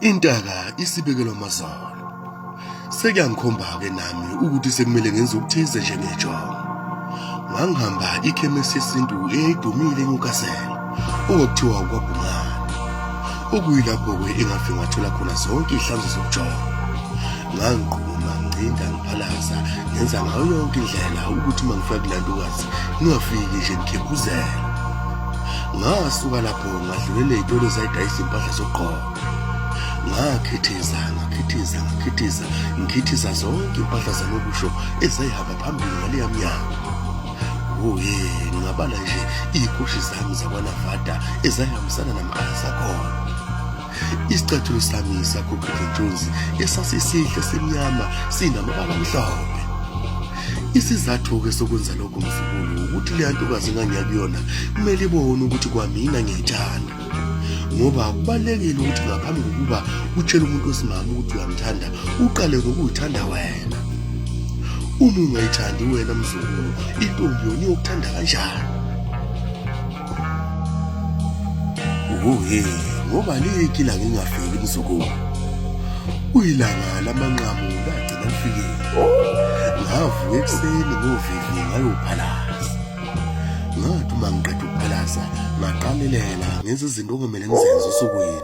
Intaka isibekelwa amazolo. Sekuyangikhomba-ke nami ukuthi sekumele ngenze okuthize njengejongo. Ngangihamba ikhemesi yesintu eyayidumile eNewcastle, okwakuthiwa kwaBhungane. Okuyilapho-ke engafike ngathola khona zonke iy'hlanzo zokujonga. Ngangigquma, ngincinda, ngiphalaza, ngenza ngayo yonke indlela ukuthi uma ngifika kule ntokazi ngingafiki nje ngikhephuzela. Ngasuka lapho ngadlulela ey'tolo ezayidayisa impahla zokugqoka. Ngakhithiza, ngakhithiza, ngakhithiza, ngikhithiza zonke impahla zanokusho ezayihamba phambili ngaleya mnyango. Oye, ngingabala nje iy'koshi zami zakwaNavada ezayihambisana nama-ayisi akhona. Isicathulo sami sakho-Cricket Jones esasisihle simnyama sinamabala amhlophe. Isizathu-ke sokwenza lokho mzukulu ukuthi leya ntokazi engangiya kuyona kumele ibone ukuthi kwamina ngiyayithanda. Ngoba kubalulekile ukuthi ngaphambi kokuba utshele umuntu wesimame ukuthi uyamthanda uqale ngokuyithanda wena. Uma ungayithandi wena mzukulu, intombi yona iyokuthanda kanjani? Uhe, ngoba liki la ngingafiki mzukulu. Uyilanga lamanqamu lagcina lifikile. Ngavuka ekuseni ngovivi ngayophalaza. Ngathi uma ngiqeda ukuphalaza ngaqalelela ngenza izinto okumele ngizenze osukwini.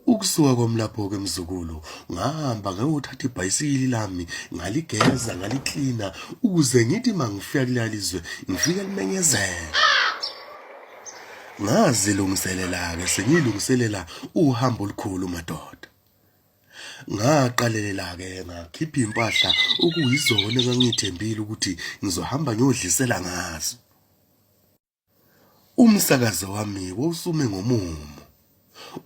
Ukusuka kwami lapho-ke mzukulu ngahamba ngayothatha ibhayisikili lami ngaligeza ngaliklina ukuze ngithi uma ngifika kuleya lizwe ngifike limenyezela. Ngazilungiselela-ke sengilungiselela uhambo olukhulu madoda. Ngaqalelela-ke ngakhipha iy'mpahla okuyizona engangiy'thembile ukuthi ngizohamba ngiyodlisela ngazo. Umsakazo wami wawusume ngomumo,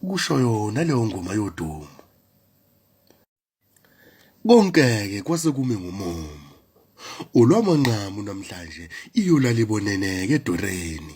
kusho yona leyo ngoma yodumo. Konke-ke kwase kume ngomumo. Olwamanqamu namhlanje iyolala iboneneke edoreni.